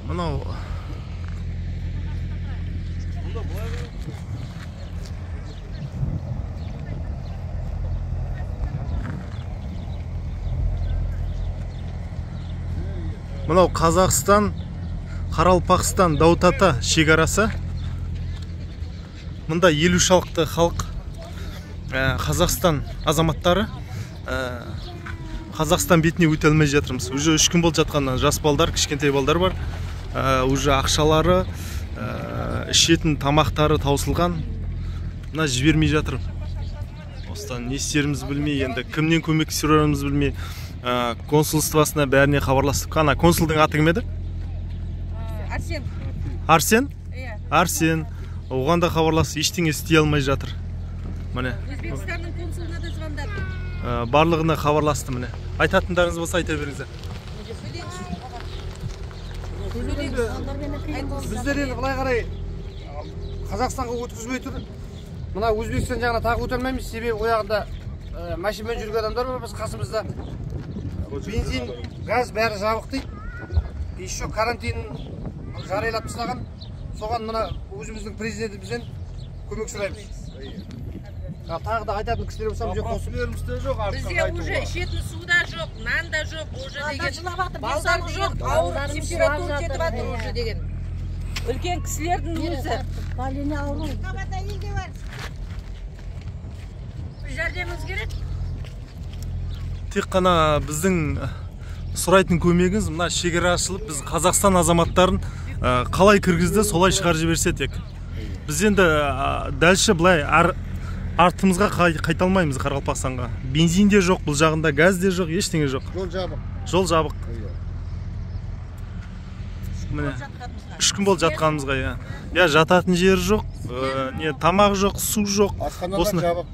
Мынау Мынау Қазақстан, Қарақалпақстан, Даутата шекарасы. Мында 50 шалықты халық, Қазақстан азаматтары, Қазақстан бетіне өте алмай жатырмыз. Уже 3 күн болды жатқаннан, жас балдар, кішкентай балдар бар. Уже ақшалары, ішетін тамақтары таусылған. Мына жібермей жатыр. Осыдан не істерімізді білмей, енді кімнен көмек сұрарымызды білмей, консульствосына бәріне хабарластық. Ана консулдың аты кім еді? Арсен. Арсен? Иә. Арсен. Оған да хабарласып, ештеңе істей алмай жатыр. Міне. Өзбекстанның консулына да звондадым. Барлығына хабарласты міне. Айтатындарыңыз болса айта беріңіздер. Біздер енді былай қарай Қазақстанға өткізбей тұр. Мына Өзбекстан жағына тағы өте алмаймыз, себебі ол жағында машинамен жүрген адамдар бар, біз қасымызда. Бензин, газ бәрі жабық дейді. Еще карантин жариялап тастаған. Соған мына өзіміздің президентімізден көмек сұраймыз. Тағы да айтатын кісілер болса, бізде қосып беріміз жоқ, артық Бізде уже ішетін су да жоқ, нан да жоқ, уже деген. Балдар жоқ, ауыр температура кетіп жатыр уже деген. Үлкен кісілердің өзі. Балина ауру. Жәрдеміңіз керек. Тек қана біздің сұрайтын көмегіміз мына шекара ашылып, біз Қазақстан азаматтарын қалай кіргізді, солай шығарып жіберсе тек. Біз енді дальше былай артымызға қайта алмаймыз Қарақалпақстанға. Бензин де жоқ, бұл жағында газ де жоқ, ештеңе жоқ. Жол жабық. Жол жабық. Міне 3 күн болды жатқанымызға, иә. Иә, жататын жері жоқ, не тамақ жоқ, су жоқ. Асханалар жабық.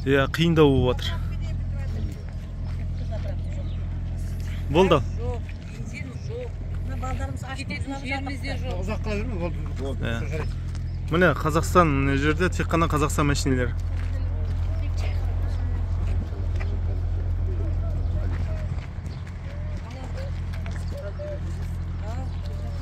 Иә, қиындау болып жатыр. Болды. Жоқ, бензин жоқ. Кететін жеріміз де жоқ. Ұзақ қала берме, болды. Міне Қазақстан, мына жерде тек қана Қазақстан машиналары.